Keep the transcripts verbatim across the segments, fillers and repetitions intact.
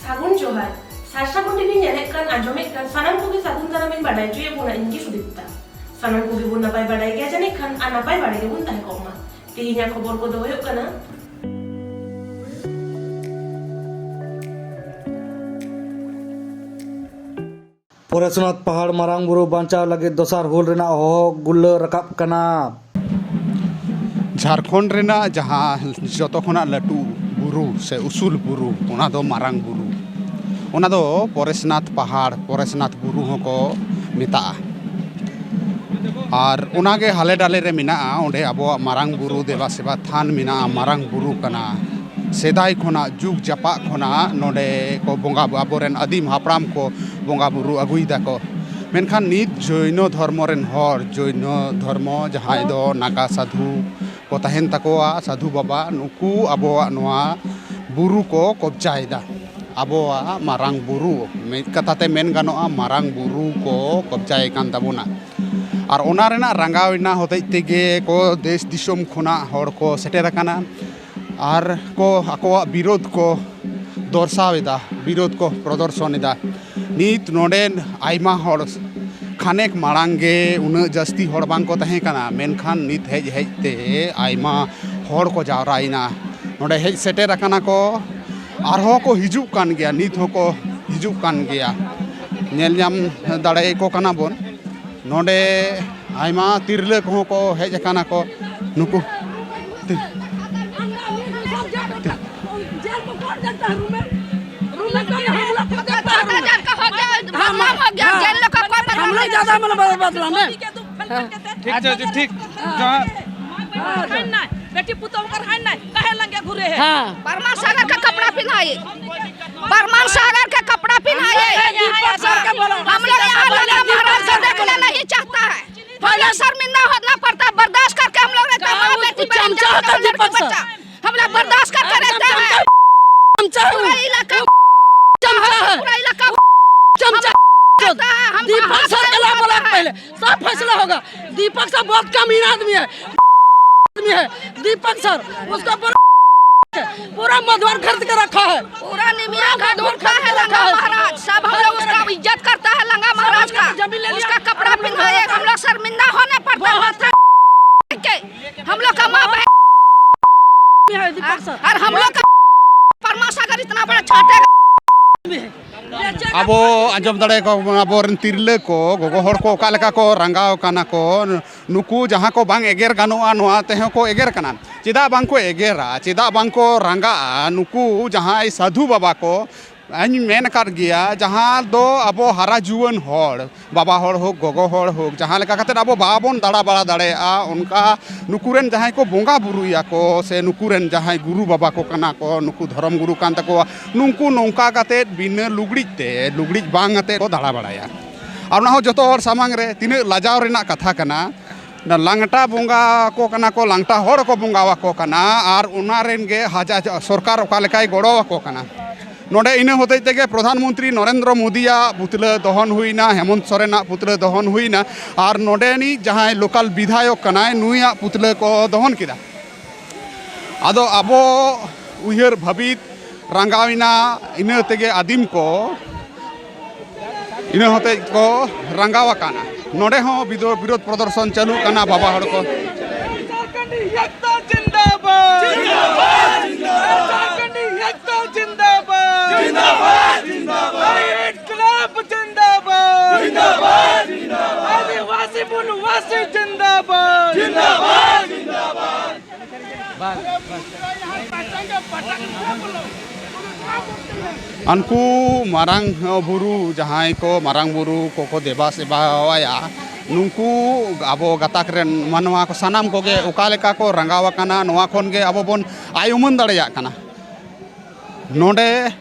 ᱥᱟᱹᱜᱩᱱ ᱡᱚᱦᱟᱨ᱾ ᱥᱟᱨᱥᱟ ᱜᱩᱱᱰᱤ ᱵᱤᱱ ᱧᱮᱞᱮᱫ ᱠᱟᱱ, ᱟᱸᱡᱚᱢᱮᱫ ᱠᱟᱱ, ᱥᱟᱱᱟᱢ ᱠᱚᱜᱮ ᱥᱟᱹᱜᱩᱱ ᱫᱟᱨᱟᱢ ᱤᱧ ᱵᱟᱰᱟᱭ ᱦᱚᱪᱚᱭᱮᱫ ᱵᱚᱱᱟ, ᱤᱧ ᱜᱮ ᱥᱩᱫᱤᱯᱛᱟ᱾ ᱥᱟᱱᱟᱢ ᱠᱚᱜᱮ ᱵᱚᱱ ᱱᱟᱯᱟᱭ ᱵᱟᱰᱟᱭ ᱜᱮᱭᱟ ᱡᱟᱹᱱᱤᱡ ᱠᱷᱟᱱ, ᱟᱨ ᱱᱟᱯᱟᱭ ᱵᱟᱰᱟᱭ ᱜᱮᱵᱚᱱ ᱛᱟᱦᱮᱸ ᱠᱚᱜ ᱢᱟ᱾ ᱛᱮᱦᱮᱧᱟᱜ ᱠᱷᱚᱵᱚᱨ ᱠᱚᱫᱚ ᱦᱩᱭᱩᱜ ᱠᱟᱱᱟ, ᱯᱚᱨᱮᱥᱱᱟᱛᱷ ᱯᱟᱦᱟᱲ ᱢᱟᱨᱟᱝ ᱵᱩᱨᱩ ᱵᱟᱧᱪᱟᱣ ᱞᱟᱹᱜᱤᱫ ᱫᱚᱥᱟᱨ ᱦᱩᱞ ᱨᱮᱱᱟᱜ ᱦᱚᱦᱚ ᱜᱩᱨᱞᱟᱹ ᱨᱟᱠᱟᱵ ᱠᱟᱱᱟ᱾ ᱡᱷᱟᱲᱠᱷᱚᱸᱰ ᱨᱮᱱᱟᱜ ᱡᱟᱦᱟᱸ ᱡᱚᱛᱚ ᱠᱷᱚᱱᱟᱜ ᱞᱟᱹᱴᱩ ᱵᱩᱨᱩ ᱥᱮ ᱩᱥᱩᱞ ᱵᱩᱨᱩ, ᱚᱱᱟ ᱫᱚ ᱢᱟᱨᱟᱝ ᱵᱩᱨᱩ, ᱚᱱᱟ ᱫᱚ ᱯᱚᱨᱮᱥᱱᱟᱛᱷ ᱯᱟᱦᱟᱲ, ᱯᱚᱨᱮᱥᱱᱟᱛᱷ ᱵᱩᱨᱩ ᱦᱚᱸᱠᱚ ᱢᱮᱛᱟᱜᱼᱟ᱾ ᱟᱨ ᱚᱱᱟᱜᱮ ᱦᱟᱞᱮ ᱰᱟᱞᱮ ᱨᱮ ᱢᱮᱱᱟᱜᱼᱟ᱾ ᱚᱸᱰᱮ ᱟᱵᱚᱣᱟᱜ ᱢᱟᱨᱟᱝ ᱵᱩᱨᱩ ᱫᱮᱵᱟ ᱥᱮᱵᱟ ᱛᱷᱟᱱ ᱢᱮᱱᱟᱜᱼᱟ, ᱢᱟᱨᱟᱝ ᱵᱩᱨᱩ ᱠᱟᱱᱟ᱾ ᱥᱮᱫᱟᱭ ᱠᱷᱚᱱᱟᱜ, ᱡᱩᱜᱽ ᱡᱟᱯᱟᱜ ᱠᱷᱚᱱᱟᱜ ᱱᱚᱰᱮ ᱠᱚ ᱵᱚᱸᱜᱟ, ᱟᱵᱚᱨᱮᱱ ᱟᱹᱫᱤᱢ ᱦᱟᱯᱲᱟᱢ ᱠᱚ ᱵᱚᱸᱜᱟ ᱵᱩᱨᱩ ᱟᱹᱜᱩᱭ ᱫᱟᱠᱚ᱾ ᱢᱮᱱᱠᱷᱟᱱ ᱱᱤᱛ ᱡᱳᱭᱱᱚ ᱫᱷᱚᱨᱢᱚ ᱨᱮᱱ ᱦᱚᱲ, ᱡᱳᱭᱱᱚ ᱫᱷᱚᱨᱢᱚ ᱡᱟᱦᱟᱸᱭ ᱫᱚ ᱱᱟᱜᱟ ᱥᱟᱫᱷᱩ ᱠᱚ ᱛᱟᱦᱮᱱ ᱛᱟᱠᱚᱣᱟ, ᱥᱟᱫᱷᱩ ᱵᱟᱵᱟ, ᱱᱩᱠᱩ ᱟᱵᱚᱣᱟᱜ ᱱᱚᱣᱟ ᱵᱩᱨᱩ ᱠᱚ ᱠᱚᱵᱡᱟᱭᱮᱫᱟ᱾ ᱟᱵᱚᱣᱟᱜ ᱢᱟᱨᱟᱝ ᱵᱩᱨᱩ, ᱢᱤᱫ ᱠᱟᱛᱷᱟ ᱛᱮ ᱢᱮᱱ ᱜᱟᱱᱚᱜᱼᱟ, ᱢᱟᱨᱟᱝ ᱵᱩᱨᱩ ᱠᱚ ᱠᱚᱵᱡᱟᱭᱮ ᱠᱟᱱ ᱛᱟᱵᱚᱱᱟ᱾ ᱟᱨ ᱚᱱᱟ ᱨᱮᱱᱟᱜ ᱨᱟᱸᱜᱟᱣ ᱮᱱᱟ ᱦᱚᱛᱮᱡ ᱛᱮᱜᱮ ᱠᱚ ᱫᱮᱥ ᱫᱤᱥᱚᱢ ᱠᱷᱚᱱᱟᱜ ᱦᱚᱲ ᱠᱚ ᱥᱮᱴᱮᱨ ᱟᱠᱟᱱᱟ᱾ ᱟᱨ ᱠᱚ ᱟᱠᱚᱣᱟᱜ ᱵᱤᱨᱳᱫᱷ ᱠᱚ ᱫᱚᱨᱥᱟᱣ ᱮᱫᱟ, ᱵᱤᱨᱳᱫᱷ ᱠᱚ ᱯᱨᱚᱫᱚᱨᱥᱚᱱ ᱮᱫᱟ᱾ ᱱᱤᱛ ᱱᱚᱰᱮ ᱟᱭᱢᱟ ᱦᱚᱲ, ᱠᱷᱟᱱᱮᱠ ᱢᱟᱲᱟᱝ ᱜᱮ ᱩᱱᱟᱹᱜ ᱡᱟᱹᱥᱛᱤ ᱦᱚᱲ ᱵᱟᱝ ᱠᱚ ᱛᱟᱦᱮᱸ ᱠᱟᱱᱟ, ᱢᱮᱱᱠᱷᱟᱱ ᱱᱤᱛ ᱦᱮᱡ ᱦᱮᱡ ᱛᱮ ᱟᱭᱢᱟ ᱦᱚᱲ ᱠᱚ ᱡᱟᱣᱨᱟᱭᱮᱱᱟ᱾ ᱱᱚᱰᱮ ᱦᱮᱡ ᱥᱮᱴᱮᱨ ᱟᱠᱟᱱᱟ ᱠᱚ, ᱟᱨᱦᱚᱸ ᱠᱚ ᱦᱤᱡᱩᱜ ᱠᱟᱱ ᱜᱮᱭᱟ, ᱱᱤᱛ ᱦᱚᱸᱠᱚ ᱦᱤᱡᱩᱜ ᱠᱟᱱ ᱜᱮᱭᱟ᱾ ᱧᱮᱞ ᱧᱟᱢ ᱫᱟᱲᱮᱭᱟᱠᱚ ᱠᱟᱱᱟ ᱵᱚᱱ᱾ ᱱᱚᱰᱮ ᱟᱭᱢᱟ ᱛᱤᱨᱞᱟᱹ ᱠᱚᱦᱚᱸ ᱠᱚ ᱦᱮᱡ ᱟᱠᱟᱱᱟ ᱠᱚ᱾ ᱱᱩᱠᱩ ᱛᱤ-, ᱛᱤ-, जेल में कौन जाता है? रूम में, रूम में कौन है? हम लोग को देता है रूम में। जेल का हो गया, हम लोग, हम लोग ज्यादा मतलब बदला में। ठीक छै, ठीक। जहाँ बेटी पुतोह कर है ना, काहे लंगे घूरे है? हाँ। परमान सागर का कपड़ा पहनाए, परमान सागर का कपड़ा पहनाए। दीपक सर का बोला। हम लोग यहाँ लंगा महाराज को देखना नहीं चाहता है। हम लोग शर्मिंदा होना पड़ता है, बर्दाश्त करके हम लोग रहते हैं। माँ बेटी बहन चमचा होता है दीपक सर। हम लोग बर्दाश्त करके रहते हैं। चमचा है। पूरा इलाका चमचा है। पूरा इलाका चमचा। हम दीपक सर का नाम बोला पहले, सब फैसला होगा। दीपक सर बहुत कमीना आदमी है, आदमी है दीपक सर। उसको बोला पूरा मधुआ घर के रखा है। पूरा निमिया का धूल का है लंगा महाराज, सब हम लोग उसका इज्जत करता है लंगा महाराज का। जमीन ले लिया। उसका कपड़ा पहनाए, हम लोग शर्मिंदा होना पड़ता है। हम लोग का माँ बहन और हम लोग का परमाशा अगर इतना बड़ा छाटेगा। ᱟᱵᱚ ᱟᱸᱡᱚᱢ ᱫᱟᱲᱮᱭᱟᱠᱚ ᱟᱵᱚᱨᱮᱱ ᱛᱤᱨᱞᱟᱹ ᱠᱚ, ᱜᱚᱜᱚ ᱦᱚᱲ ᱠᱚ ᱚᱠᱟ ᱞᱮᱠᱟ ᱠᱚ ᱨᱟᱸᱜᱟᱣ ᱠᱟᱱᱟ ᱠᱚ, ᱱᱩᱠᱩ ᱡᱟᱦᱟᱸ ᱠᱚ ᱵᱟᱝ ᱮᱜᱮᱨ ᱜᱟᱱᱚᱜᱼᱟ, ᱱᱚᱣᱟ ᱛᱮᱦᱚᱸ ᱠᱚ ᱮᱜᱮᱨ ᱠᱟᱱᱟ᱾ ᱪᱮᱫᱟᱜ ᱵᱟᱝ ᱠᱚ ᱮᱜᱮᱨᱟ, ᱪᱮᱫᱟᱜ ᱵᱟᱝ ᱠᱚ ᱨᱟᱸᱜᱟᱜᱼᱟ? ᱱᱩᱠᱩ ᱡᱟᱦᱟᱸᱭ ᱥᱟᱹᱫᱷᱩ ᱵᱟᱵᱟ ᱠᱚ, ᱤᱧ ᱢᱮᱱ ᱟᱠᱟᱫ ᱜᱮᱭᱟ, ᱡᱟᱦᱟᱸ ᱫᱚ ᱟᱵᱚ ᱦᱟᱨᱟ ᱡᱩᱣᱟᱹᱱ ᱦᱚᱲ, ᱵᱟᱵᱟ ᱦᱚᱲ ᱦᱳᱠ, ᱜᱚᱜᱚ ᱦᱚᱲ ᱦᱳᱠ, ᱡᱟᱦᱟᱸ ᱞᱮᱠᱟ ᱠᱟᱛᱮᱫ ᱟᱵᱚ ᱵᱟᱵᱚᱱ ᱫᱟᱬᱟ ᱵᱟᱲᱟ ᱫᱟᱲᱮᱭᱟᱜᱼᱟ, ᱚᱱᱠᱟ ᱱᱩᱠᱩ ᱨᱮᱱ ᱡᱟᱦᱟᱸᱭ ᱠᱚ ᱵᱚᱸᱜᱟ ᱵᱩᱨᱩᱭᱟᱠᱚ ᱥᱮ ᱱᱩᱠᱩ ᱨᱮᱱ ᱡᱟᱦᱟᱸᱭ ᱜᱩᱨᱩ ᱵᱟᱵᱟ ᱠᱚ ᱠᱟᱱᱟ ᱠᱚ, ᱱᱩᱠᱩ ᱫᱷᱚᱨᱚᱢ ᱜᱩᱨᱩ ᱠᱟᱱ ᱛᱟᱠᱚᱣᱟ, ᱱᱩᱠᱩ ᱱᱚᱝᱠᱟ ᱠᱟᱛᱮᱫ ᱵᱤᱱᱟᱹ ᱞᱩᱜᱽᱲᱤᱡ ᱛᱮ, ᱞᱩᱜᱽᱲᱤᱡ ᱵᱟᱝ ᱟᱛᱮᱫ ᱠᱚ ᱫᱟᱬᱟ ᱵᱟᱲᱟᱭᱟ᱾ ᱟᱨ ᱚᱱᱟ ᱦᱚᱸ ᱡᱚᱛᱚ ᱦᱚᱲ ᱥᱟᱢᱟᱝ ᱨᱮ ᱛᱤᱱᱟᱹᱜ ᱞᱟᱡᱟᱣ ᱨᱮᱱᱟᱜ ᱠᱟᱛᱷᱟ ᱠᱟᱱᱟ᱾ ᱞᱟᱝᱴᱟ ᱵᱚᱸᱜᱟ ᱠᱚ ᱠᱟᱱᱟ ᱠᱚ, ᱞᱟᱝᱴᱟ ᱦᱚᱲ ᱠᱚ ᱵᱚᱸᱜᱟ ᱟᱠᱚ ᱠᱟᱱᱟ, ᱟᱨ ᱚᱱᱟ ᱨᱮᱱ ᱜᱮ ᱦᱟᱡᱟ-, ᱥᱚᱨᱠᱟᱨ ᱚᱠᱟ ᱞᱮᱠᱟᱭ ᱜᱚᱲᱚ ᱟᱠᱚ ᱠᱟᱱᱟ᱾ ᱱᱚᱰᱮ ᱤᱱᱟᱹ ᱦᱚᱛᱮᱡ ᱛᱮᱜᱮ ᱯᱨᱚᱫᱷᱟᱱ ᱢᱚᱱᱛᱨᱤ ᱱᱚᱨᱮᱱᱫᱨᱚ ᱢᱳᱫᱤᱭᱟᱜ ᱯᱩᱛᱞᱟᱹ ᱫᱚᱦᱚᱱ ᱦᱩᱭᱱᱟ, ᱦᱮᱢᱚᱱᱛ ᱥᱚᱨᱮᱱᱟᱜ ᱯᱩᱛᱞᱟᱹ ᱫᱚᱦᱚᱱ ᱦᱩᱭᱱᱟ, ᱟᱨ ᱱᱚᱰᱮᱱᱤᱡ ᱡᱟᱦᱟᱸᱭ ᱞᱳᱠᱟᱞ ᱵᱤᱫᱷᱟᱭᱚᱠ ᱠᱟᱱᱟᱭ, ᱱᱩᱭᱟᱜ ᱯᱩᱛᱞᱟᱹ ᱠᱚ ᱫᱚᱦᱚᱱ ᱠᱮᱫᱟ᱾ ᱟᱫᱚ ᱟᱵᱚ ᱩᱭᱦᱟᱹᱨ ᱵᱷᱟᱹᱵᱤᱛ ᱨᱟᱸᱜᱟᱣ ᱮᱱᱟ, ᱤᱱᱟᱹ ᱛᱮᱜᱮ ᱟᱹᱫᱤᱢ ᱠᱚ, ᱤᱱᱟᱹ ᱦᱚᱛᱮᱡ ᱠᱚ ᱨᱟᱸᱜᱟᱣ ᱟᱠᱟᱱᱟ᱾ ᱱᱚᱰᱮ ᱦᱚᱸ ᱵᱤᱫᱳ-, ᱵᱤᱨᱳᱫᱷ ᱯᱨᱚᱫᱚᱨᱥᱚᱱ ᱪᱟᱹᱞᱩᱜ ᱠᱟᱱᱟ ᱵᱟᱵᱟ ᱦᱚᱲ ᱠᱚ᱾ ᱡᱷᱟᱲᱠᱷᱚᱸᱰ ᱮᱠᱛᱟ ᱡᱤᱱᱫᱟᱵᱟᱫ᱾ ᱡᱷᱟᱲᱠᱷᱚᱸᱰ ᱮᱠᱛᱟ ᱡᱤᱱᱫᱟᱵᱟᱫ᱾ ᱡᱤᱱᱫᱟᱵᱟᱫ, ᱡᱤᱱᱫᱟᱵᱟᱫ᱾ ᱟᱭᱤᱱ ᱠᱞᱟᱵ ᱡᱤᱱᱫᱟᱵᱟᱫ᱾ ᱡᱤᱱᱫᱟᱵᱟᱫ, ᱡᱤᱱᱫᱟᱵᱟᱫ᱾ ᱟᱹᱫᱤᱵᱟᱹᱥᱤ ᱢᱩᱞᱣᱟᱥᱤ ᱡᱤᱱᱫᱟᱵᱟᱫ᱾ ᱡᱤᱱᱫᱟᱵᱟᱫ, ᱡᱤᱱᱫᱟᱵᱟᱫ᱾ ᱩᱱᱠᱩ ᱢᱟᱨᱟᱝ ᱵᱩᱨᱩ, ᱡᱟᱦᱟᱸᱭ ᱠᱚ ᱢᱟᱨᱟᱝ ᱵᱩᱨᱩ ᱠᱚᱠᱚ ᱫᱮᱵᱟ ᱥᱮᱵᱟᱣᱟᱭᱟ, ᱱᱩᱠᱩ ᱟᱵᱚ ᱜᱟᱛᱟᱠ ᱨᱮᱱ ᱢᱟᱱᱣᱟ ᱠᱚ ᱥᱟᱱᱟᱢ ᱠᱚᱜᱮ ᱚᱠᱟ ᱞᱮᱠᱟ ᱠᱚ ᱨᱟᱸᱜᱟᱣ ᱟᱠᱟᱱᱟ, ᱱᱚᱣᱟ ᱠᱷᱚᱱ ᱜᱮ ᱟᱵᱚ ᱵᱚᱱ ᱟᱭ ᱩᱢᱟᱹᱱ ᱫᱟᱲᱮᱭᱟᱜ ᱠᱟᱱᱟ᱾ ᱱᱚᱰᱮ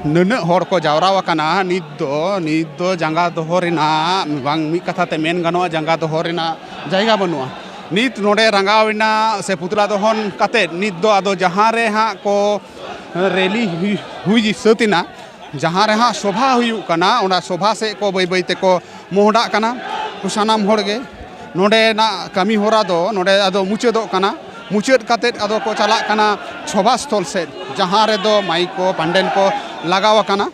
ᱱᱩᱱᱟᱹᱜ ᱦᱚᱲ ᱠᱚ ᱡᱟᱣᱨᱟ ᱟᱠᱟᱱᱟ, ᱱᱤᱛ ᱫᱚ, ᱱᱤᱛ ᱫᱚ ᱡᱟᱸᱜᱟ ᱫᱚᱦᱚ ᱨᱮᱱᱟᱜ, ᱵᱟᱝ, ᱢᱤᱫ ᱠᱟᱛᱷᱟ ᱛᱮ ᱢᱮᱱ ᱜᱟᱱᱚᱜᱼᱟ, ᱡᱟᱸᱜᱟ ᱫᱚᱦᱚ ᱨᱮᱱᱟᱜ ᱡᱟᱭᱜᱟ ᱵᱟᱹᱱᱩᱜᱼᱟ᱾ ᱱᱤᱛ ᱱᱚᱰᱮ ᱨᱟᱸᱜᱟᱣ ᱮᱱᱟ ᱥᱮ ᱯᱩᱛᱞᱟ ᱫᱚᱦᱚᱱ ᱠᱟᱛᱮᱫ, ᱱᱤᱛ ᱫᱚ ᱟᱫᱚ ᱡᱟᱦᱟᱸ ᱨᱮ ᱦᱟᱸᱜ ᱠᱚ ᱨᱮᱞᱤ ᱦᱩᱭ, ᱦᱩᱭ ᱥᱟᱹᱛ ᱮᱱᱟ, ᱡᱟᱦᱟᱸ ᱨᱮ ᱦᱟᱸᱜ ᱥᱚᱵᱷᱟ ᱦᱩᱭᱩᱜ ᱠᱟᱱᱟ, ᱚᱱᱟ ᱥᱚᱵᱷᱟ ᱥᱮᱫ ᱠᱚ ᱵᱟᱹᱭ ᱵᱟᱹᱭ ᱛᱮᱠᱚ ᱢᱚᱦᱰᱟᱜ ᱠᱟᱱᱟ᱾ ᱥᱟᱱᱟᱢ ᱦᱚᱲ ᱜᱮ ᱱᱚᱰᱮᱱᱟᱜ ᱠᱟᱹᱢᱤ ᱦᱚᱨᱟ ᱫᱚ ᱱᱚᱰᱮ ᱟᱫᱚ ᱢᱩᱪᱟᱹᱫᱚᱜ ᱠᱟᱱᱟ᱾ ᱢᱩᱪᱟᱹᱫ ᱠᱟᱛᱮᱫ ᱟᱫᱚ ᱠᱚ ᱪᱟᱞᱟᱜ ᱠᱟᱱᱟ ᱥᱚᱵᱷᱟᱥᱛᱷᱚᱞ ᱥᱮᱫ, ᱡᱟᱦᱟᱸ ᱨᱮᱫᱚ ᱢᱟᱭᱤᱠ ᱠᱚ, ᱯᱟᱱᱰᱮᱞ ᱠᱚ ᱞᱟᱜᱟᱣ ᱟᱠᱟᱱᱟ᱾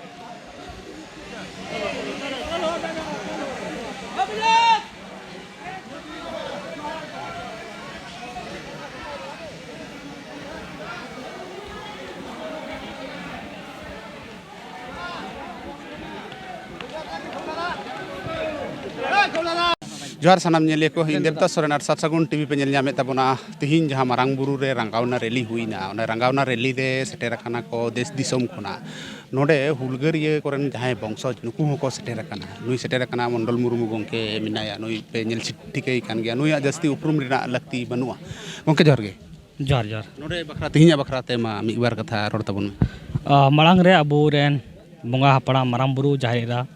ᱡᱚᱦᱟᱨ ᱥᱟᱱᱟᱢ ᱧᱮᱞᱤᱭᱟᱹ ᱠᱚ, ᱤᱧ ᱫᱮᱵᱫᱟᱥ ᱥᱚᱨᱮᱱ ᱟᱨ ᱥᱟᱛ ᱥᱟᱹᱜᱩᱱ ᱴᱤᱵᱷᱤ ᱯᱮ ᱧᱮᱞ ᱧᱟᱢᱮᱫ ᱛᱟᱵᱚᱱᱟ᱾ ᱛᱤᱦᱤᱧ ᱡᱟᱦᱟᱸ ᱢᱟᱨᱟᱝ ᱵᱩᱨᱩ ᱨᱮ ᱨᱟᱸᱜᱟᱣᱱᱟ ᱨᱮᱞᱤ ᱦᱩᱭᱱᱟ, ᱚᱱᱟ ᱨᱟᱸᱜᱟᱣᱱᱟ ᱨᱮᱞᱤ ᱨᱮ ᱥᱮᱴᱮᱨ ᱟᱠᱟᱱᱟ ᱠᱚ ᱫᱮᱥ ᱫᱤᱥᱚᱢ ᱠᱷᱚᱱᱟᱜ᱾ ᱱᱚᱰᱮ ᱦᱩᱞᱜᱟᱹᱨᱤᱭᱟᱹ ᱠᱚᱨᱮᱱ ᱡᱟᱦᱟᱸᱭ ᱵᱚᱝᱥᱚᱡᱽ, ᱱᱩᱠᱩ ᱦᱚᱸᱠᱚ ᱥᱮᱴᱮᱨ ᱟᱠᱟᱱᱟ᱾ ᱱᱩᱭ ᱥᱮᱴᱮᱨ ᱟᱠᱟᱱᱟ ᱢᱚᱱᱰᱚᱞ ᱢᱩᱨᱢᱩ ᱜᱚᱢᱠᱮ ᱢᱮᱱᱟᱭᱟ, ᱱᱩᱭ ᱯᱮ ᱧᱮᱞ ᱴᱷᱤᱠᱟᱹᱭ ᱠᱟᱱ ᱜᱮᱭᱟ, ᱱᱩᱭᱟᱜ ᱡᱟᱹᱥᱛᱤ ᱩᱯᱨᱩᱢ ᱨᱮᱱᱟᱜ ᱞᱟᱹᱠᱛᱤ ᱵᱟᱹᱱᱩᱜᱼᱟ᱾ ᱜᱚᱢᱠᱮ, ᱡᱚᱦᱟᱨ ᱜᱮ᱾ ᱡᱚᱦᱟᱨ, ᱡᱚᱦᱟᱨ᱾ ᱱᱚᱰᱮ ᱵᱟᱠᱷᱨᱟ, ᱛᱮᱦᱮᱧᱟᱜ ᱵᱟᱠᱷᱨᱟ ᱛᱮ ᱢᱟ ᱢᱤᱫ ᱵᱟᱨ ᱠᱟᱛᱷᱟ ᱨᱚᱲ ᱛᱟᱵᱚᱱ ᱢᱮ᱾ ᱟ, ᱢᱟᱲᱟᱝ ᱨᱮ ᱟᱵᱚᱨᱮᱱ ᱵᱚᱸᱜᱟ ᱦᱟᱯᱲᱟᱢ, ᱢᱟᱨᱟᱝ ᱵᱩᱨᱩ, ᱡᱟᱦᱮᱨ ᱮᱨᱟ,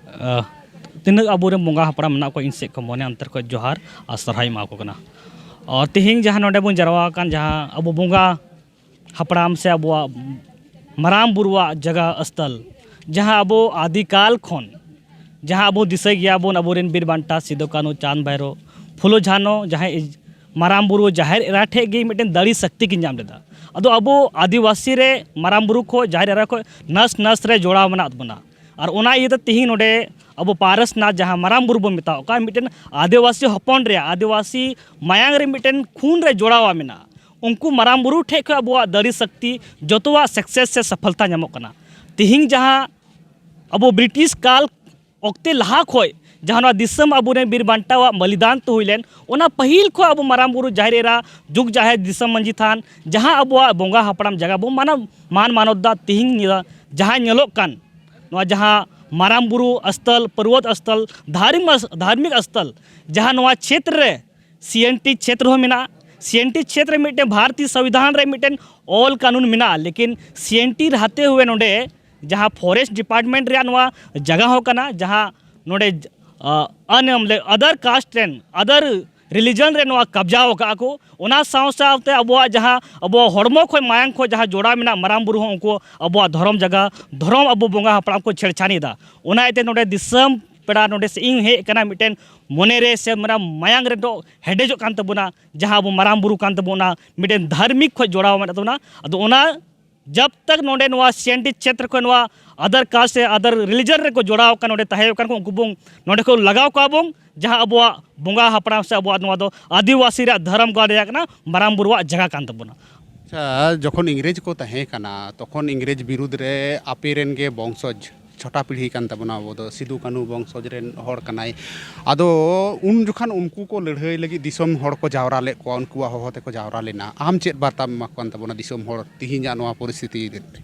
ᱟ, ᱛᱤᱱᱟᱹᱜ ᱟᱵᱚᱨᱮᱱ ᱵᱚᱸᱜᱟ ᱦᱟᱯᱲᱟᱢ ᱢᱮᱱᱟᱜ ᱠᱚᱣᱟ, ᱤᱧ ᱥᱮᱫ ᱠᱷᱚᱱ ᱢᱚᱱᱮ ᱚᱱᱛᱚᱨ ᱠᱷᱚᱱ ᱡᱚᱦᱟᱨ ᱟᱨ ᱥᱟᱨᱦᱟᱣ ᱤᱧ ᱮᱢᱟ ᱠᱚ ᱠᱟᱱᱟ᱾ ᱟ, ᱛᱮᱦᱮᱧ ᱡᱟᱦᱟᱸ ᱱᱚᱰᱮ ᱵᱚᱱ ᱡᱟᱨᱣᱟ ᱟᱠᱟᱱ, ᱡᱟᱦᱟᱸ ᱟᱵᱚ ᱵᱚᱸᱜᱟ ᱦᱟᱯᱲᱟᱢ ᱥᱮ ᱟᱵᱚᱣᱟᱜ ᱢᱟᱨᱟᱝ ᱵᱩᱨᱩᱣᱟᱜ ᱡᱟᱭᱜᱟ ᱥᱛᱷᱚᱞ, ᱡᱟᱦᱟᱸ ᱟᱵᱚ ᱟᱹᱫᱤᱠᱟᱞ ᱠᱷᱚᱱ, ᱡᱟᱦᱟᱸ ᱟᱵᱚ ᱫᱤᱥᱟᱹᱭ ᱜᱮᱭᱟᱵᱚᱱ, ᱟᱵᱚᱨᱮᱱ ᱵᱤᱨ ᱵᱟᱱᱴᱟ ᱥᱤᱫᱩ, ᱠᱟᱹᱱᱦᱩ, ᱪᱟᱸᱫᱽ, ᱵᱷᱟᱭᱨᱳ, ᱯᱷᱩᱞᱳ, ᱡᱷᱟᱱᱳ, ᱡᱟᱦᱟᱸᱭ ᱢᱟᱨᱟᱝ ᱵᱩᱨᱩ ᱡᱟᱦᱮᱨ ᱮᱨᱟ ᱴᱷᱮᱡ ᱜᱮ ᱢᱤᱫᱴᱮᱱ ᱫᱟᱲᱮ ᱥᱚᱠᱛᱤ ᱠᱤᱱ ᱧᱟᱢ ᱞᱮᱫᱟ᱾ ᱟᱫᱚ ᱟᱵᱚ ᱟᱹᱫᱤᱵᱟᱹᱥᱤ ᱨᱮ ᱢᱟᱨᱟᱝ ᱵᱩᱨᱩ ᱠᱷᱚᱡ, ᱡᱟᱦᱮᱨ ᱮᱨᱟ ᱠᱷᱚᱡ ᱱᱟᱥ ᱱᱟᱥ ᱨᱮ ᱡᱚᱲᱟᱣ ᱢᱮᱱᱟᱜ ᱵᱚᱱᱟ᱾ ᱟᱨ ᱚᱱᱟ ᱤᱭᱟᱹᱛᱮ ᱛᱤᱦᱤᱧ ᱱᱚᱰᱮ ᱟᱵᱚ ᱯᱟᱨᱟᱥᱱᱟᱛᱷ, ᱡᱟᱦᱟᱸ ᱢᱟᱨᱟᱝ ᱵᱩᱨᱩ ᱵᱚᱱ ᱢᱮᱛᱟᱣ ᱠᱟᱱ, ᱢᱤᱫᱴᱮᱱ ᱟᱹᱫᱤᱵᱟᱹᱥᱤ ᱦᱚᱯᱚᱱ ᱨᱮᱭᱟᱜ, ᱟᱹᱫᱤᱵᱟᱹᱥᱤ ᱢᱟᱭᱟᱝ ᱨᱮ ᱢᱤᱫᱴᱮᱱ ᱠᱷᱩᱱ ᱨᱮ ᱡᱚᱲᱟᱣ ᱢᱮᱱᱟᱜᱼᱟ᱾ ᱩᱱᱠᱩ ᱢᱟᱨᱟᱝ ᱵᱩᱨᱩ ᱴᱷᱮᱡ ᱠᱷᱚᱡ ᱟᱵᱚᱣᱟᱜ ᱫᱟᱲᱮ ᱥᱚᱠᱛᱤ, ᱡᱚᱛᱚᱣᱟᱜ ᱥᱟᱠᱥᱮᱥ ᱥᱮ ᱥᱚᱯᱷᱚᱞᱛᱟ ᱧᱟᱢᱚᱜ ᱠᱟᱱᱟ᱾ ᱛᱤᱦᱤᱧ ᱡᱟᱦᱟᱸ ᱟᱵᱚ ᱵᱨᱤᱴᱤᱥ ᱠᱟᱞ ᱚᱠᱛᱮ ᱞᱟᱦᱟ ᱠᱷᱚᱡ ᱡᱟᱦᱟᱸ ᱱᱚᱣᱟ ᱫᱤᱥᱚᱢ ᱟᱵᱚᱨᱮᱱ ᱵᱤᱨ ᱵᱟᱱᱴᱟᱣᱟᱜ ᱵᱚᱞᱤᱫᱟᱱ ᱛᱮ ᱦᱩᱭ ᱞᱮᱱ, ᱚᱱᱟ ᱯᱟᱹᱦᱤᱞ ᱠᱷᱚᱡ ᱟᱵᱚ ᱢᱟᱨᱟᱝ ᱵᱩᱨᱩ, ᱡᱟᱦᱮᱨ ᱮᱨᱟ, ᱡᱩᱜᱽ ᱡᱟᱦᱮᱨ, ᱫᱤᱥᱚᱢ ᱢᱟᱹᱡᱷᱤ ᱛᱷᱟᱱ, ᱡᱟᱦᱟᱸ ᱟᱵᱚᱣᱟᱜ ᱵᱚᱸᱜᱟ ᱦᱟᱯᱲᱟᱢ ᱡᱟᱭᱜᱟ ᱵᱚ ᱢᱟᱱᱟᱣ, ᱢᱟᱱ ᱢᱟᱱᱚᱛ ᱫᱟ, ᱛᱤᱦᱤᱧ ᱧᱤᱫᱟᱹ ᱡᱟᱦᱟᱸ ᱧᱮᱞᱚᱜ ᱠᱟᱱ, ᱱᱚᱣᱟ ᱡᱟᱦᱟᱸ ᱢᱟᱨᱟᱝ ᱵᱩᱨᱩ ᱥᱛᱷᱚᱞ, ᱯᱚᱨᱵᱚᱛ ᱥᱛᱷᱚᱞ, ᱫᱷᱟᱨᱢᱤᱠ, ᱫᱷᱟᱨᱢᱤᱠ ᱥᱛᱷᱚᱞ, ᱡᱟᱦᱟᱸ ᱱᱚᱣᱟ ᱪᱷᱮᱛᱨᱚ ᱨᱮ ᱥᱤ ᱮᱱ ᱴᱤ ᱪᱷᱮᱛᱨᱚ ᱦᱚᱸ ᱢᱮᱱᱟᱜᱼᱟ᱾ ᱥᱤ ᱮᱱ ᱴᱤ ᱪᱷᱮᱛᱨᱚ ᱨᱮ ᱢᱤᱫᱴᱮᱱ ᱵᱷᱟᱨᱚᱛᱤᱭᱚ ᱥᱚᱝᱵᱤᱫᱷᱟᱱ ᱨᱮ ᱢᱤᱫᱴᱮᱱ ᱚᱞ ᱠᱟᱹᱱᱩᱱ ᱢᱮᱱᱟᱜᱼᱟ, ᱞᱮᱠᱤᱱ ᱥᱤ ᱮᱱ ᱴᱤ ᱨᱟᱦᱛᱮ ᱦᱩᱭᱮ ᱱᱚᱰᱮ ᱡᱟᱦᱟᱸ ᱯᱷᱚᱨᱮᱥᱴ ᱰᱤᱯᱟᱨᱴᱢᱮᱱᱴ ᱨᱮᱭᱟᱜ ᱱᱚᱣᱟ ᱡᱟᱭᱜᱟ ᱦᱚᱸ ᱠᱟᱱᱟ, ᱡᱟᱦᱟᱸ ᱱᱚᱰᱮ, ᱟ, ᱟᱱ-, ᱢᱟᱱᱮ, ᱟᱫᱟᱨ ᱠᱟᱥᱴ ᱨᱮᱱ, ᱟᱫᱟᱨ ᱨᱤᱞᱤᱡᱚᱱ ᱨᱮ ᱱᱚᱣᱟ ᱠᱟᱵᱽᱡᱟᱣ ᱟᱠᱟᱫᱼᱟ ᱠᱚ᱾ ᱚᱱᱟ ᱥᱟᱶ ᱥᱟᱶᱛᱮ ᱟᱵᱚᱣᱟᱜ ᱡᱟᱦᱟᱸ, ᱟᱵᱚᱣᱟᱜ ᱦᱚᱲᱢᱚ ᱠᱷᱚᱱ, ᱢᱟᱭᱟᱝ ᱠᱷᱚᱱ ᱡᱟᱦᱟᱸ ᱡᱚᱲᱟᱣ ᱢᱮᱱᱟᱜ ᱢᱟᱨᱟᱝ ᱵᱩᱨᱩ ᱦᱚᱸ, ᱩᱱᱠᱩ ᱟᱵᱚᱣᱟᱜ ᱫᱷᱚᱨᱚᱢ ᱡᱟᱭᱜᱟ, ᱫᱷᱚᱨᱚᱢ ᱟᱵᱚ ᱵᱚᱸᱜᱟ ᱦᱟᱯᱲᱟᱢ ᱠᱚ ᱪᱷᱮᱲᱪᱷᱟᱱᱤ ᱮᱫᱟ᱾ ᱚᱱᱟ ᱤᱭᱟᱹᱛᱮ ᱱᱚᱰᱮ ᱫᱤᱥᱚᱢ ᱯᱮᱲᱟ ᱱᱚᱰᱮ ᱥᱮ ᱤᱧ ᱦᱮᱡ ᱟᱠᱟᱱᱟ, ᱢᱤᱫᱴᱮᱱ ᱢᱚᱱᱮ ᱨᱮ ᱥᱮ ᱢᱟᱱᱮ ᱢᱟᱭᱟᱝ ᱨᱮ ᱫᱚ ᱦᱮᱰᱮᱡᱚᱜ ᱠᱟᱱ ᱛᱟᱵᱚᱱᱟ, ᱡᱟᱦᱟᱸ ᱟᱵᱚ ᱢᱟᱨᱟᱝ ᱵᱩᱨᱩ ᱠᱟᱱ ᱛᱟᱵᱚᱱᱟ, ᱢᱤᱫᱴᱮᱱ ᱫᱷᱟᱨᱢᱤᱠ ᱠᱷᱚᱡ ᱡᱚᱲᱟᱣ ᱢᱮᱱᱟᱜ ᱛᱟᱵᱚᱱᱟ᱾ ᱟᱫᱚ ᱚᱱᱟ ᱡᱟᱵ ᱛᱟᱠ ᱱᱚᱰᱮ ᱱᱚᱣᱟ ᱥᱤ ᱮᱱ ᱰᱤ ᱪᱷᱮᱛᱨᱚ ᱠᱷᱚᱱ ᱱᱚᱣᱟ ᱟᱫᱟᱨ ᱠᱟᱥᱴ ᱥᱮ ᱟᱫᱟᱨ ᱨᱤᱞᱤᱡᱚᱱ ᱨᱮᱠᱚ ᱡᱚᱲᱟᱣ ᱟᱠᱟᱱ, ᱱᱚᱰᱮ ᱛᱟᱦᱮᱸ ᱟᱠᱟᱱ ᱠᱚ, ᱩᱱᱠᱩ ᱵᱚᱱ ᱱᱚᱰᱮ ᱠᱚ ᱞᱟᱜᱟᱣ ᱠᱚᱣᱟ ᱵᱚᱱ, ᱡᱟᱦᱟᱸ ᱟᱵᱚᱣᱟᱜ ᱵᱚᱸᱜᱟ ᱦᱟᱯᱲᱟᱢ ᱥᱮ ᱟᱵᱚᱣᱟᱜ ᱱᱚᱣᱟ ᱫᱚ ᱟᱹᱫᱤᱵᱟᱹᱥᱤ ᱨᱮᱭᱟᱜ ᱫᱷᱚᱨᱚᱢ ᱜᱟᱲ ᱨᱮᱭᱟᱜ ᱠᱟᱱᱟ, ᱢᱟᱨᱟᱝ ᱵᱩᱨᱩᱣᱟᱜ ᱡᱟᱭᱜᱟ ᱠᱟᱱ ᱛᱟᱵᱚᱱᱟ᱾ ᱟᱪᱪᱷᱟ, ᱡᱚᱠᱷᱚᱱ ᱤᱝᱨᱮᱡᱽ ᱠᱚ ᱛᱟᱦᱮᱸ ᱠᱟᱱᱟ, ᱛᱚᱠᱷᱚᱱ ᱤᱝᱨᱮᱡᱽ ᱵᱤᱨᱩᱫᱽ ᱨᱮ ᱟᱯᱮ ᱨᱮᱱ ᱜᱮ ᱵᱚᱝᱥᱚᱡᱽ, ᱪᱷᱚᱴᱟ ᱯᱤᱲᱦᱤ ᱠᱟᱱ ᱛᱟᱵᱚᱱᱟ ᱟᱵᱚ ᱫᱚ, ᱥᱤᱫᱩ ᱠᱟᱹᱱᱦᱩ ᱵᱚᱝᱥᱚᱡᱽ ᱨᱮᱱ ᱦᱚᱲ ᱠᱟᱱᱟᱭ᱾ ᱟᱫᱚ ᱩᱱ ᱡᱚᱠᱷᱟᱱ ᱩᱱᱠᱩ ᱠᱚ ᱞᱟᱹᱲᱦᱟᱹᱭ ᱞᱟᱹᱜᱤᱫ ᱫᱤᱥᱚᱢ ᱦᱚᱲ ᱠᱚ ᱡᱟᱣᱨᱟ ᱞᱮᱫ ᱠᱚᱣᱟ, ᱩᱱᱠᱩᱣᱟᱜ ᱦᱚᱦᱚ ᱛᱮᱠᱚ ᱡᱟᱣᱨᱟ ᱞᱮᱱᱟ᱾ ᱟᱢ ᱪᱮᱫ ᱵᱟᱨᱛᱟᱢ ᱮᱢᱟ ᱠᱚ ᱠᱟᱱ ᱛᱟᱵᱚᱱᱟ ᱫᱤᱥᱚᱢ ᱦᱚᱲ ᱛᱮᱦᱮᱧᱟᱜ ᱱᱚᱣᱟ ᱯᱚᱨᱤᱥᱛᱷᱤᱛᱤ ᱤᱫᱤ ᱛᱮ?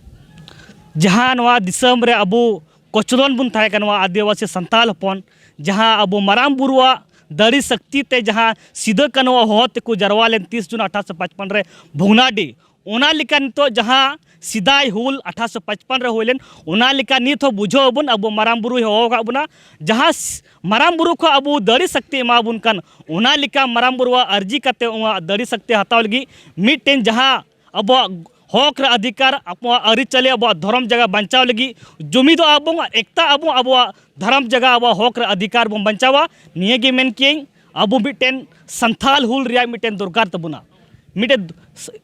ᱡᱟᱦᱟᱸ ᱱᱚᱣᱟ ᱫᱤᱥᱚᱢ ᱨᱮ ᱟᱵᱚ ᱠᱚᱪᱞᱚᱱ ᱵᱚᱱ ᱛᱟᱦᱮᱸ ᱠᱟᱱᱟ, ᱱᱚᱣᱟ ᱟᱹᱫᱤᱵᱟᱹᱥᱤ ᱥᱟᱱᱛᱟᱞ ᱦᱚᱯᱚᱱ, ᱡᱟᱦᱟᱸ ᱟᱵᱚ ᱢᱟᱨᱟᱝ ᱵᱩᱨᱩᱣᱟᱜ ᱫᱟᱲᱮ ᱥᱚᱠᱛᱤ ᱛᱮ ᱡᱟᱦᱟᱸ ᱥᱤᱫᱟᱹ ᱠᱟᱹᱱᱦᱩᱣᱟᱜ ᱦᱚᱦᱚ ᱛᱮᱠᱚ ᱡᱟᱨᱣᱟ ᱞᱮᱱ ᱛᱤᱥ ᱡᱩᱱ ᱟᱴᱷᱟᱨᱚᱥᱚ ᱯᱟᱸᱪᱯᱟᱱ ᱨᱮ ᱵᱷᱚᱜᱽᱱᱟᱰᱤ, ᱚᱱᱟ ᱞᱮᱠᱟ ᱱᱤᱛᱚᱜ ᱡᱟᱦᱟᱸ ᱥᱮᱫᱟᱭ ᱦᱩᱞ ᱟᱴᱷᱟᱨᱚᱥᱚ ᱯᱟᱸᱪᱯᱟᱱ ᱨᱮ ᱦᱩᱭ ᱞᱮᱱ, ᱚᱱᱟ ᱞᱮᱠᱟ ᱱᱤᱛ ᱦᱚᱸ ᱵᱩᱡᱷᱟᱹᱣ ᱟᱵᱚᱱ, ᱟᱵᱚ ᱢᱟᱨᱟᱝ ᱵᱩᱨᱩᱭ ᱦᱚᱦᱚ ᱟᱠᱟᱫ ᱵᱚᱱᱟ᱾ ᱡᱟᱦᱟᱸ ᱥ-, ᱢᱟᱨᱟᱝ ᱵᱩᱨᱩ ᱠᱷᱚᱱ ᱟᱵᱚ ᱫᱟᱲᱮ ᱥᱚᱠᱛᱤ ᱮᱢᱟ ᱵᱚᱱ ᱠᱟᱱ, ᱚᱱᱟ ᱞᱮᱠᱟ ᱢᱟᱨᱟᱝ ᱵᱩᱨᱩᱣᱟᱜ ᱟᱨᱡᱤ ᱠᱟᱛᱮ ᱚᱱᱟ ᱫᱟᱲᱮ ᱥᱚᱠᱛᱤ ᱦᱟᱛᱟᱣ ᱞᱟᱹᱜᱤᱫ ᱢᱤᱫᱴᱮᱱ ᱡᱟᱦᱟᱸ ᱟᱵᱚᱣᱟᱜ ᱦᱚᱠ ᱨᱮ ᱚᱫᱷᱤᱠᱟᱨ, ᱟᱵᱚᱣᱟᱜ ᱟᱹᱨᱤᱪᱟᱹᱞᱤ, ᱟᱵᱚᱣᱟᱜ ᱫᱷᱚᱨᱚᱢ ᱡᱟᱭᱜᱟ ᱵᱟᱧᱪᱟᱣ ᱞᱟᱹᱜᱤᱫ ᱡᱩᱢᱤᱫᱚᱜ ᱟᱵᱚᱱ ᱟᱨ ᱮᱠᱛᱟ ᱟᱵᱚᱱ, ᱟᱵᱚᱣᱟᱜ ᱫᱷᱚᱨᱚᱢ ᱡᱟᱭᱜᱟ, ᱟᱵᱚᱣᱟᱜ ᱦᱚᱠ ᱨᱮ ᱚᱫᱷᱤᱠᱟᱨ ᱵᱚᱱ ᱵᱟᱧᱪᱟᱣᱟ᱾ ᱱᱤᱭᱟᱹ ᱜᱮ ᱢᱮᱱ ᱠᱤᱭᱟᱹᱧ, ᱟᱵᱚ ᱢᱤᱫᱴᱮᱱ ᱥᱟᱱᱛᱷᱟᱞ ᱦᱩᱞ ᱨᱮᱭᱟᱜ ᱢᱤᱫᱴᱮᱱ ᱫᱚᱨᱠᱟᱨ ᱛᱟᱵᱚᱱᱟ, ᱢᱤᱫᱴᱮᱱ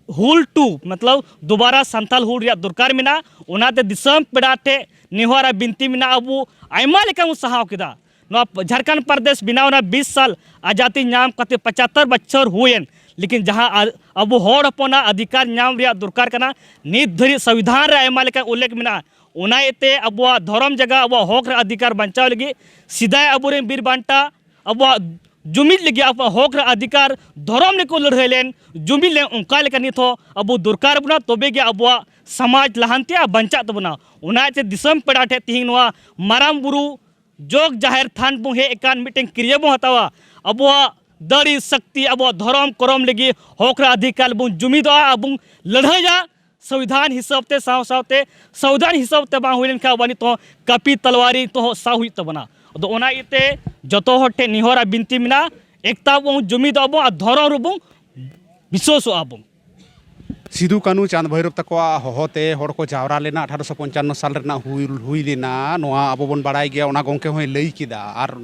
ᱦᱩᱞ ᱴᱩ, ᱢᱚᱛᱞᱚᱵ ᱫᱩᱵᱟᱨᱟ ᱥᱟᱱᱛᱷᱟᱞ ᱦᱩᱞ ᱨᱮᱭᱟᱜ ᱫᱚᱨᱠᱟᱨ ᱢᱮᱱᱟᱜᱼᱟ᱾ ᱚᱱᱟᱛᱮ ᱫᱤᱥᱚᱢ ᱯᱮᱲᱟ ᱴᱷᱮᱱ ᱱᱮᱦᱚᱨ ᱟᱨ ᱵᱤᱱᱛᱤ ᱢᱮᱱᱟᱜᱼᱟ, ᱟᱵᱚ ᱟᱭᱢᱟ ᱞᱮᱠᱟ ᱵᱚᱱ ᱥᱟᱦᱟᱣ ᱠᱮᱫᱟ, ᱱᱚᱣᱟ ᱡᱷᱟᱲᱠᱷᱚᱸᱰ ᱯᱨᱚᱫᱮᱥ ᱵᱮᱱᱟᱣ ᱮᱱᱟ, ᱵᱤᱥ ᱥᱟᱞ ᱟᱡᱟᱫᱤ ᱧᱟᱢ ᱠᱟᱛᱮ ᱯᱚᱸᱪᱟᱛᱛᱚᱨ ᱵᱚᱪᱷᱚᱨ ᱦᱩᱭᱮᱱ, ᱞᱮᱠᱤᱱ ᱡᱟᱦᱟᱸ ᱟ-, ᱟᱵᱚ ᱦᱚᱲ ᱦᱚᱯᱚᱱᱟᱜ ᱚᱫᱷᱤᱠᱟᱨ ᱧᱟᱢ ᱨᱮᱭᱟᱜ ᱫᱚᱨᱠᱟᱨ ᱠᱟᱱᱟ, ᱱᱤᱛ ᱫᱷᱟᱹᱨᱤᱡ ᱥᱚᱝᱵᱤᱫᱷᱟᱱ ᱨᱮ ᱟᱭᱢᱟ ᱞᱮᱠᱟᱱ ᱩᱞᱞᱮᱠᱷ ᱢᱮᱱᱟᱜᱼᱟ᱾ ᱚᱱᱟ ᱤᱭᱟᱹᱛᱮ ᱟᱵᱚᱣᱟᱜ ᱫᱷᱚᱨᱚᱢ ᱡᱟᱭᱜᱟ, ᱟᱵᱚᱣᱟᱜ ᱦᱚᱠ ᱨᱮ ᱚᱫᱷᱤᱠᱟᱨ ᱵᱟᱧᱪᱟᱣ ᱞᱟᱹᱜᱤᱫ ᱥᱮᱫᱟᱭ ᱟᱵᱚᱨᱮᱱ ᱵᱤᱨ ᱵᱟᱱᱴᱟ ᱟᱵᱚᱣᱟᱜ ᱡᱩᱢᱤᱫ ᱞᱟᱹᱜᱤᱫ, ᱟᱵᱚᱣᱟᱜ ᱦᱚᱠ ᱨᱮ ᱚᱫᱷᱤᱠᱟᱨ ᱫᱷᱚᱨᱚᱢ ᱞᱟᱹᱜᱤᱫ ᱠᱚ ᱞᱟᱹᱲᱦᱟᱹᱭ ᱞᱮᱱ, ᱡᱩᱢᱤᱫ ᱞᱮᱱ, ᱚᱱᱠᱟ ᱞᱮᱠᱟ ᱱᱤᱛ ᱦᱚᱸ ᱟᱵᱚ ᱫᱚᱨᱠᱟᱨ ᱵᱚᱱᱟ, ᱛᱚᱵᱮ ᱜᱮ ᱟᱵᱚᱣᱟᱜ ᱥᱚᱢᱟᱡᱽ ᱞᱟᱦᱟᱱᱛᱤᱜᱼᱟ, ᱵᱟᱧᱪᱟᱜ ᱛᱟᱵᱚᱱᱟ᱾ ᱚᱱᱟ ᱤᱭᱟᱹᱛᱮ ᱫᱤᱥᱚᱢ ᱯᱮᱲᱟ ᱴᱷᱮᱱ ᱛᱮᱦᱮᱧ ᱱᱚᱣᱟ ᱢᱟᱨᱟᱝ ᱵᱩᱨᱩ ᱡᱚᱜᱽ ᱡᱟᱦᱮᱨ ᱛᱷᱟᱱ ᱵᱚᱱ ᱦᱮᱡ ᱟᱠᱟᱱ, ᱢᱤᱫᱴᱮᱱ ᱠᱤᱨᱭᱟᱹ ᱵᱚᱱ ᱦᱟᱛᱟᱣᱟ, ᱟᱵᱚᱣᱟᱜ ᱫᱟᱲᱮ ᱥᱚᱠᱛᱤ, ᱟᱵᱚᱣᱟᱜ ᱫᱷᱚᱨᱚᱢ ᱠᱚᱨᱚᱢ ᱞᱟᱹᱜᱤᱫ ᱦᱚᱠ ᱨᱮ ᱚᱫᱷᱤᱠᱟᱨ ᱵᱚᱱ ᱡᱩᱢᱤᱫᱚᱜᱼᱟ, ᱟᱵᱚᱱ ᱞᱟᱹᱲᱦᱟᱹᱭᱟ᱾ ᱥᱚᱝᱵᱤᱫᱷᱟᱱ ᱦᱤᱥᱟᱹᱵ ᱛᱮ ᱥᱟᱶ ᱥᱟᱶᱛᱮ, ᱥᱚᱝᱵᱤᱫᱷᱟᱱ ᱦᱤᱥᱟᱹᱵ ᱛᱮ ᱵᱟᱝ ᱦᱩᱭ ᱞᱮᱱᱠᱷᱟᱱ ᱟᱵᱚ ᱱᱤᱛᱚᱜ ᱠᱟᱹᱯᱤ ᱛᱟᱞᱣᱟᱨᱤ ᱱᱤᱛᱚᱜ ᱦᱚᱸ ᱥᱟᱵ ᱦᱩᱭᱩᱜ ᱛᱟᱵᱚᱱᱟ᱾ ᱟᱫᱚ ᱚᱱᱟ ᱤᱭᱟᱹᱛᱮ ᱡᱚᱛᱚ ᱦᱚᱲ ᱴᱷᱮᱱ ᱱᱮᱦᱚᱨ ᱟᱨ ᱵᱤᱱᱛᱤ ᱢᱮᱱᱟᱜᱼᱟ, ᱮᱠᱛᱟ ᱵᱚᱱ ᱡᱩᱢᱤᱫᱚᱜ ᱟᱵᱚᱱ ᱟᱨ ᱫᱷᱚᱨᱚᱢ ᱨᱮᱵᱚᱱ ᱵᱤᱥᱣᱟᱥᱚᱜᱼᱟ ᱵᱚᱱ᱾ ᱥᱤᱫᱩ ᱠᱟᱹᱱᱩ ᱪᱟᱸᱫᱽ ᱵᱷᱳᱭᱨᱳᱵ ᱛᱟᱠᱚᱣᱟᱜ ᱦᱚᱦᱚᱛᱮ ᱦᱚᱲ ᱠᱚ ᱡᱟᱣᱨᱟ ᱞᱮᱱᱟ, ᱟᱴᱷᱟᱨᱚᱥᱚ ᱯᱚᱧᱪᱟᱱᱱᱚ ᱥᱟᱞ ᱨᱮᱱᱟᱜ ᱦᱩᱞ ᱦᱩᱭ ᱞᱮᱱᱟ, ᱱᱚᱣᱟ ᱟᱵᱚ ᱵᱚᱱ ᱵᱟᱲᱟᱭ ᱜᱮᱭᱟ, ᱚᱱᱟ ᱜᱚᱢᱠᱮ ᱦᱚᱸᱭ ᱞᱟᱹᱭ ᱠᱮᱫᱟ᱾ ᱟᱨ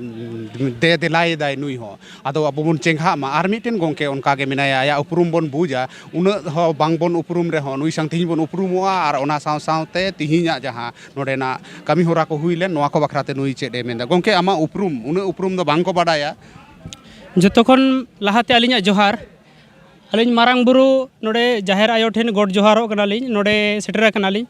ᱫᱮ ᱫᱮᱞᱟᱭᱮᱫᱟᱭ ᱱᱩᱭ ᱦᱚᱸ, ᱟᱫᱚ ᱟᱵᱚ ᱵᱚᱱ ᱪᱮᱸᱜᱷᱟᱜ ᱢᱟ᱾ ᱟᱨ ᱢᱤᱫᱴᱮᱱ ᱜᱚᱢᱠᱮ ᱚᱱᱠᱟ ᱜᱮ ᱢᱮᱱᱟᱭᱟ, ᱟᱭᱟᱜ ᱩᱯᱨᱩᱢ ᱵᱚᱱ ᱵᱩᱡᱟ, ᱩᱱᱟᱹᱜ ᱦᱚᱸ ᱵᱟᱝ ᱵᱚᱱ ᱩᱯᱨᱩᱢ ᱨᱮᱦᱚᱸ ᱱᱩᱭ ᱥᱟᱶ ᱛᱮᱦᱮᱧ ᱵᱚᱱ ᱩᱯᱨᱩᱢᱚᱜᱼᱟ᱾ ᱟᱨ ᱚᱱᱟ ᱥᱟᱶ ᱥᱟᱶᱛᱮ ᱛᱮᱦᱮᱧᱟᱜ ᱡᱟᱦᱟᱸ ᱱᱚᱰᱮᱱᱟᱜ ᱠᱟᱹᱢᱤ ᱦᱚᱨᱟ ᱠᱚ ᱦᱩᱭ ᱞᱮᱱ, ᱱᱚᱣᱟ ᱠᱚ ᱵᱟᱠᱷᱨᱟ ᱛᱮ ᱱᱩᱭ ᱪᱮᱫ ᱮ ᱢᱮᱱᱫᱟ? ᱜᱚᱢᱠᱮ, ᱟᱢᱟᱜ ᱩᱯᱨᱩᱢ, ᱩᱱᱟᱹᱜ ᱩᱯᱨᱩᱢ ᱫᱚ ᱵᱟᱝ ᱠᱚ ᱵᱟᱰᱟᱭᱟ᱾ ᱡᱚᱛᱚ ᱠᱷᱚᱱ ᱞᱟᱦᱟᱛᱮ ᱟᱹᱞᱤᱧᱟᱜ ᱡᱚᱦᱟᱨ᱾ ᱟᱹᱞᱤᱧ ᱢᱟᱨᱟᱝ ᱵᱩᱨᱩ, ᱱᱚᱰᱮ ᱡᱟᱦᱮᱨ ᱟᱭᱳ ᱴᱷᱮᱱ ᱜᱚᱰ ᱡᱚᱦᱟᱨᱚᱜ ᱠᱟᱱᱟᱞᱤᱧ, ᱱᱚᱰᱮ ᱥᱮᱴᱮᱨ ᱟᱠᱟᱱᱟᱞᱤᱧ᱾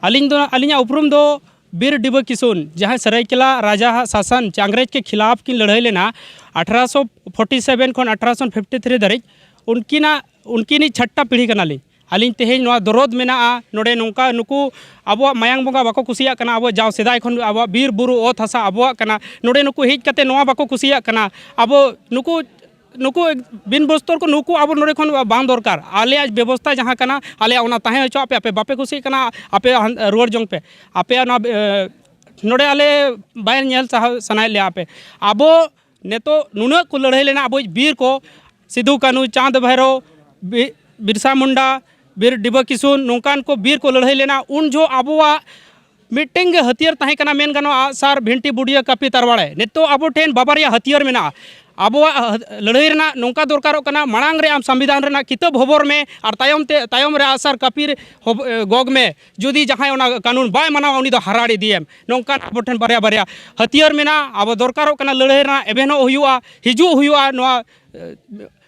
ᱟᱹᱞᱤᱧ ᱫᱚ, ᱟᱹᱞᱤᱧᱟᱜ ᱩᱯᱨᱩᱢ ᱫᱚ ᱵᱤᱨ ᱰᱤᱵᱟᱹ ᱠᱤᱥᱩᱱ, ᱡᱟᱦᱟᱸᱭ ᱥᱟᱹᱨᱟᱹᱭᱠᱮᱞᱟ ᱨᱟᱡᱟ ᱦᱟᱜ ᱥᱟᱥᱚᱱ ᱪᱮ ᱤᱝᱨᱮᱡᱽ ᱠᱮ ᱠᱷᱤᱞᱟᱯ ᱠᱤᱱ ᱞᱟᱹᱲᱦᱟᱹᱭ ᱞᱮᱱᱟ ᱟᱴᱷᱨᱚᱥᱚ ᱯᱷᱳᱨᱴᱤ ᱥᱮᱵᱷᱮᱱ ᱠᱷᱚᱱ ᱟᱴᱷᱨᱚᱥᱚ ᱯᱷᱤᱯᱴᱤ ᱛᱷᱨᱤ ᱫᱷᱟᱹᱨᱤᱡ, ᱩᱱᱠᱤᱱᱟᱜ, ᱩᱱᱠᱤᱱᱤᱡ ᱪᱷᱟᱴᱴᱟ ᱯᱤᱲᱦᱤ ᱠᱟᱱᱟᱞᱤᱧ᱾ ᱟᱹᱞᱤᱧ ᱛᱮᱦᱮᱧ ᱱᱚᱣᱟ ᱫᱚᱨᱚᱫ ᱢᱮᱱᱟᱜᱼᱟ, ᱱᱚᱰᱮ ᱱᱚᱝᱠᱟ ᱱᱩᱠᱩ ᱟᱵᱚᱣᱟᱜ ᱢᱟᱭᱟᱝ ᱵᱚᱸᱜᱟ ᱵᱟᱠᱚ ᱠᱩᱥᱤᱭᱟᱜ ᱠᱟᱱᱟ, ᱟᱵᱚ ᱡᱟᱣ ᱥᱮᱫᱟᱭ ᱠᱷᱚᱱ ᱟᱵᱚᱣᱟᱜ ᱵᱤᱨ ᱵᱩᱨᱩ ᱚᱛ ᱦᱟᱥᱟ ᱟᱵᱚᱣᱟᱜ ᱠᱟᱱᱟ, ᱱᱚᱰᱮ ᱱᱩᱠᱩ ᱦᱮᱡ ᱠᱟᱛᱮ ᱱᱚᱣᱟ ᱵᱟᱠᱚ ᱠᱩᱥᱤᱭᱟᱜ ᱠᱟᱱᱟ᱾ ᱟᱵᱚ ᱱᱩᱠᱩ, ᱱᱩᱠᱩ ᱵᱤᱱ ᱵᱚᱥᱛᱚᱨ ᱠᱚ, ᱱᱩᱠᱩ ᱟᱵᱚ ᱱᱚᱰᱮ ᱠᱷᱚᱱ ᱵᱟᱝ ᱫᱚᱨᱠᱟᱨ᱾ ᱟᱞᱮᱭᱟᱜ ᱵᱮᱵᱚᱥᱛᱷᱟ ᱡᱟᱦᱟᱸ ᱠᱟᱱᱟ, ᱟᱞᱮᱭᱟᱜ ᱚᱱᱟ ᱛᱟᱦᱮᱸ ᱦᱚᱪᱚᱣᱟᱜ ᱯᱮ᱾ ᱟᱯᱮ ᱵᱟᱯᱮ ᱠᱩᱥᱤᱜ ᱠᱟᱱᱟ, ᱟᱯᱮ ᱦᱟᱱ-, ᱨᱩᱣᱟᱹᱲ ᱡᱚᱝ ᱯᱮ᱾ ᱟᱯᱮᱭᱟᱜ ᱱᱚᱣᱟ, ᱮ, ᱱᱚᱰᱮ ᱟᱞᱮ ᱵᱟᱭ ᱧᱮᱞ ᱥᱟᱦᱟᱣ ᱥᱟᱱᱟᱭᱮᱫ ᱞᱮᱭᱟ ᱟᱯᱮ᱾ ᱟᱵᱚ ᱱᱤᱛᱚᱜ ᱱᱩᱱᱟᱹᱜ ᱠᱚ ᱞᱟᱹᱲᱦᱟᱹᱭ ᱞᱮᱱᱟ ᱟᱵᱚᱭᱤᱡ ᱵᱤᱨ ᱠᱚ, ᱥᱤᱫᱩ, ᱠᱟᱹᱱᱦᱩ, ᱪᱟᱸᱫᱽ, ᱵᱷᱟᱭᱨᱳ, ᱵᱤ-, ᱵᱤᱨᱥᱟ ᱢᱩᱱᱰᱟ, ᱵᱤᱨ ᱰᱤᱵᱟᱹ ᱠᱤᱥᱩᱱ, ᱱᱚᱝᱠᱟᱱ ᱠᱚ ᱵᱤᱨ ᱠᱚ ᱞᱟᱹᱲᱦᱟᱹᱭ ᱞᱮᱱᱟ᱾ ᱩᱱ ᱡᱚᱦᱚᱜ ᱟᱵᱚᱣᱟᱜ ᱢᱤᱫᱴᱮᱱ ᱜᱮ ᱦᱟᱹᱛᱭᱟᱹᱨ ᱛᱟᱦᱮᱸ ᱠᱟᱱᱟ, ᱢᱮᱱ ᱜᱟᱱᱚᱜᱼᱟ, ᱟᱜᱼᱥᱟᱨ, ᱵᱷᱤᱱᱴᱤ, ᱵᱩᱰᱤᱭᱟᱹ, ᱠᱟᱹᱯᱤ, ᱛᱟᱨᱣᱟᱲᱮ᱾ ᱱᱤᱛᱚᱜ ᱟᱵᱚ ᱴᱷᱮᱱ ᱵᱟᱵᱟᱨᱭᱟ ᱦᱟᱹᱛᱭᱟᱹᱨ ᱢᱮᱱᱟᱜᱼᱟ᱾ ᱟᱵᱚᱣᱟᱜ ᱦᱟᱹ-, ᱞᱟᱹᱲᱦᱟᱹᱭ ᱨᱮᱱᱟᱜ ᱱᱚᱝᱠᱟ ᱫᱚᱨᱠᱟᱨᱚᱜ ᱠᱟᱱᱟ, ᱢᱟᱲᱟᱝ ᱨᱮ ᱟᱢ ᱥᱚᱝᱵᱤᱫᱷᱟᱱ ᱨᱮᱱᱟᱜ ᱠᱤᱛᱟᱹᱵ ᱦᱚᱵᱚᱨ ᱢᱮ, ᱟᱨ ᱛᱟᱭᱚᱢ ᱛᱮ, ᱛᱟᱭᱚᱢ ᱨᱮ ᱟᱜᱼᱥᱟᱨ, ᱠᱟᱹᱯᱤ ᱦᱚᱵ-, ᱮ, ᱜᱚᱜᱽ ᱢᱮ᱾ ᱡᱩᱫᱤ ᱡᱟᱦᱟᱸᱭ ᱚᱱᱟ ᱠᱟᱹᱱᱩᱱ ᱵᱟᱭ ᱢᱟᱱᱟᱣᱟ, ᱩᱱᱤ ᱫᱚ ᱦᱟᱨᱟᱲ ᱤᱫᱤᱭᱮᱢ᱾ ᱱᱚᱝᱠᱟᱱ ᱟᱵᱚ ᱴᱷᱮᱱ ᱵᱟᱨᱭᱟ ᱵᱟᱨᱭᱟ ᱦᱟᱹᱛᱭᱟᱹᱨ ᱢᱮᱱᱟᱜᱼᱟ᱾ ᱟᱵᱚ ᱫᱚᱨᱠᱟᱨᱚᱜ ᱠᱟᱱᱟ, ᱞᱟᱹᱲᱦᱟᱹᱭ ᱨᱮᱱᱟᱜ ᱮᱵᱷᱮᱱᱚᱜ ᱦᱩᱭᱩᱜᱼᱟ, ᱦᱤᱡᱩᱜ ᱦᱩᱭᱩᱜᱼᱟ, ᱱᱚᱣᱟ, ᱮ,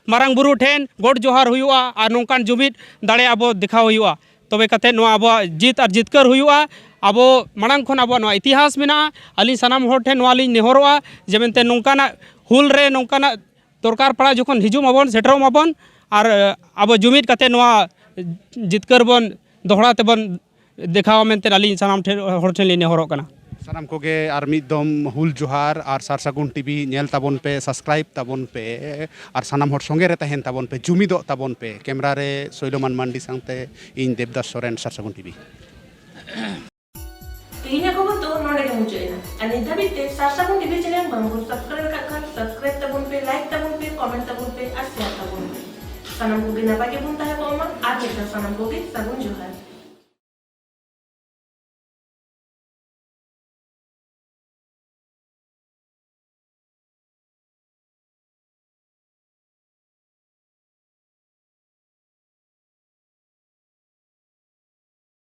ᱢᱟᱨᱟᱝ ᱵᱩᱨᱩ ᱴᱷᱮᱱ ᱜᱚᱰ ᱡᱚᱦᱟᱨ ᱦᱩᱭᱩᱜᱼᱟ, ᱟᱨ ᱱᱚᱝᱠᱟᱱ ᱡᱩᱢᱤᱫ ᱫᱟᱲᱮ ᱟᱵᱚ ᱫᱮᱠᱷᱟᱣ ᱦᱩᱭᱩᱜᱼᱟ᱾ ᱛᱚᱵᱮ ᱠᱟᱛᱮ ᱱᱚᱣᱟ ᱟᱵᱚᱣᱟᱜ ᱡᱤᱛ ᱟᱨ ᱡᱤᱛᱠᱟᱹᱨ ᱦᱩᱭᱩᱜᱼᱟ᱾ ᱟᱵᱚ ᱢᱟᱲᱟᱝ ᱠᱷᱚᱱ ᱟᱵᱚᱣᱟᱜ ᱱᱚᱣᱟ ᱤᱛᱤᱦᱟᱥ ᱢᱮᱱᱟᱜᱼᱟ᱾ ᱟᱹᱞᱤᱧ ᱥᱟᱱᱟᱢ ᱦᱚᱲ ᱴᱷᱮᱱ ᱱᱚᱣᱟ ᱞᱤᱧ ᱱᱮᱦᱚᱨᱚᱜᱼᱟ ᱡᱮ ᱢᱮᱱᱛᱮ ᱱᱚᱝᱠᱟᱱᱟᱜ ᱦᱩᱞ ᱨᱮ ᱱᱚᱝᱠᱟᱱᱟᱜ ᱫᱚᱨᱠᱟᱨ ᱯᱟᱲᱟ ᱡᱚᱠᱷᱚᱱ ᱦᱤᱡᱩᱜ ᱢᱟᱵᱚᱱ, ᱥᱮᱴᱮᱨᱚᱜ ᱢᱟᱵᱚᱱ, ᱟᱨ, ᱮ, ᱟᱵᱚ ᱡᱩᱢᱤᱫ ᱠᱟᱛᱮ ᱱᱚᱣᱟ ᱡᱤᱛᱠᱟᱹᱨ ᱵᱚᱱ ᱫᱚᱦᱲᱟ ᱛᱮᱵᱚᱱ ᱫᱮᱠᱷᱟᱣᱟ ᱢᱮᱱᱛᱮ ᱟᱹᱞᱤᱧ ᱥᱟᱱᱟᱢ ᱴᱷᱮᱱ, ᱦᱚᱲ ᱴᱷᱮᱱ ᱞᱤᱧ ᱱᱮᱦᱚᱨᱚᱜ ᱠᱟᱱᱟ᱾ ᱥᱟᱱᱟᱢ ᱠᱚᱜᱮ ᱟᱨ ᱢᱤᱫ ᱫᱚᱢ ᱦᱩᱞ ᱡᱚᱦᱟᱨ ᱟᱨ ᱥᱟᱨ ᱥᱟᱹᱜᱩᱱ ᱴᱤᱵᱷᱤ ᱧᱮᱞ ᱛᱟᱵᱚᱱ ᱯᱮ, subscribe ᱛᱟᱵᱚᱱ ᱯᱮ, ᱟᱨ ᱥᱟᱱᱟᱢ ᱦᱚᱲ ᱥᱚᱸᱜᱮ ᱨᱮ ᱛᱟᱦᱮᱱ ᱛᱟᱵᱚᱱ ᱯᱮ, ᱡᱩᱢᱤᱫᱚᱜ ᱛᱟᱵᱚᱱ ᱯᱮ᱾ ᱠᱮᱢᱨᱟ ᱨᱮ ᱥᱳᱭᱞᱚᱢᱟᱱ ᱢᱟᱱᱰᱤ ᱥᱟᱶᱛᱮ ᱤᱧ ᱫᱮᱵᱽᱫᱟᱥ ᱥᱚᱨᱮᱱ, ᱥᱟᱨ ᱥᱟᱹᱜᱩᱱ ᱴᱤᱵᱷᱤ᱾ ᱛᱮᱦᱮᱧᱟᱜ ᱠᱷᱚᱵᱚᱨ ᱫᱚ ᱱᱚᱰᱮ ᱜᱮ ᱢᱩᱪᱟᱹᱫ ᱮᱱᱟ᱾ ᱟᱨ ᱱᱤᱛ ᱫᱷᱟᱹᱵᱤᱡ ᱛᱮ ᱥᱟᱨ ᱥᱟᱹᱜᱩᱱ ᱴᱤᱵᱷᱤ ᱪᱮᱱᱮᱞ ᱵᱟᱝ ᱵᱚᱱ subscribe ᱟᱠᱟᱫ ᱠᱷᱟᱱ, subscribe ᱛᱟᱵᱚᱱ ᱯᱮ, like ᱛᱟᱵᱚᱱ ᱯᱮ, comment ᱛᱟᱵᱚᱱ ᱯᱮ ᱟᱨ share ᱛᱟᱵᱚᱱ ᱯᱮ᱾ ᱥᱟᱱᱟᱢ ᱠᱚᱜᱮ ᱱᱟᱯᱟᱭ ᱜᱮᱵᱚᱱ ᱛᱟᱦᱮᱸ ᱠᱚᱜ ᱢᱟ᱾ ᱟᱨ ᱢᱤᱫ ᱫᱷᱟᱣ ᱥᱟᱱᱟᱢ ᱠᱚᱜᱮ ᱥᱟᱹᱜᱩᱱ ᱡᱚᱦᱟᱨ᱾